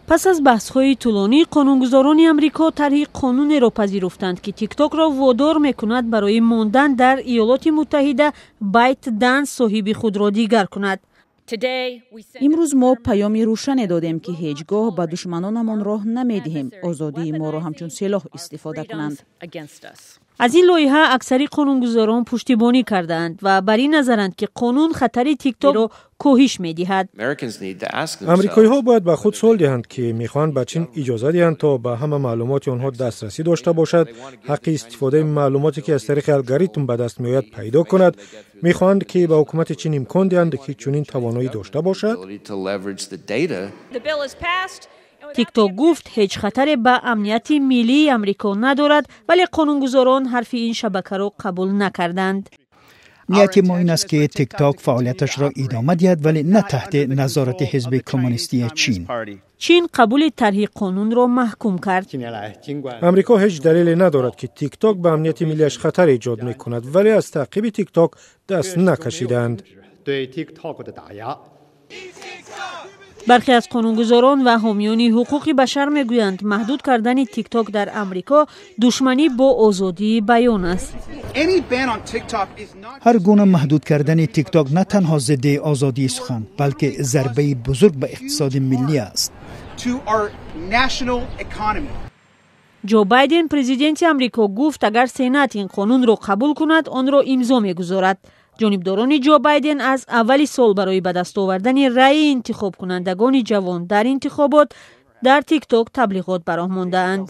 Пас аз баҳсҳои тӯлонӣ, қонунгузорони Амрико тарҳи қонунеро пазируфтанд, ки Тиктокро водор мекунад барои мондан дар Иёлоти Муттаҳида ByteDance соҳиби худро дигар кунад. Имрӯз мо паёми рӯшане додем, ки ҳеҷ гоҳ ба душманонамон роҳ намедиҳем озодии моро ҳамчун силоҳ истифода кунанд. Against us. Аз ин лоиҳа аксари қонунгузорон пуштибонӣ кардаанд ва бар ин назаранд, ки қонун хатари Тиктокро коҳиш медиҳад. Амрикоиҳо бояд ба худ суол диҳанд, ки мехоҳанд ба Чин иҷоза диҳанд, то ба ҳама маълумоти онҳо дастрасӣ дошта бошад, ҳаққи истифодаи маълумоте, ки аз тариқи алгоритм ба даст меояд, пайдо кунад. Мехоҳанд, ки ба ҳукумати Чин имкон диҳанд, ки чунин тавоноӣ дошта бошад. Тикток гуфт, ҳеҷ хатаре ба амнияти миллии Амрико надорад, вале қонунгузорон ҳарфи ин шабакаро қабул накарданд. Нияти мо ин аст, ки Тикток фаъолияташро идома диҳад, вале на таҳти назорати Ҳизби Коммунистии Чин. Чин қабули тарҳи қонунро маҳкум кард. Амрико ҳеҷ далеле надорад, ки Тикток ба амнияти миллиаш хатар эҷод мекунад, вале аз таъқиби Тикток даст накашидаанд. Бархе аз қонунгузорон ва ҳомиёни ҳуқуқи башар мегӯянд, маҳдуд кардани Тикток дар Амрико душманӣ бо озодии баён аст. Ҳар гуна маҳдуд кардани Тикток на танҳо зидди озодии сухан, балки зарбаи бузург ба иқтисоди миллӣ аст. Ҷо Байден, президенти Амрико, гуфт, агар Сенат ин қонунро қабул кунад, онро имзо мегузорад. Ҷонибдорони Ҷо Байден аз аввали сол барои ба даст овардани раъи интихобкунандагони ҷавон дар интихобот дар Тикток таблиғот ба роҳ мондаанд.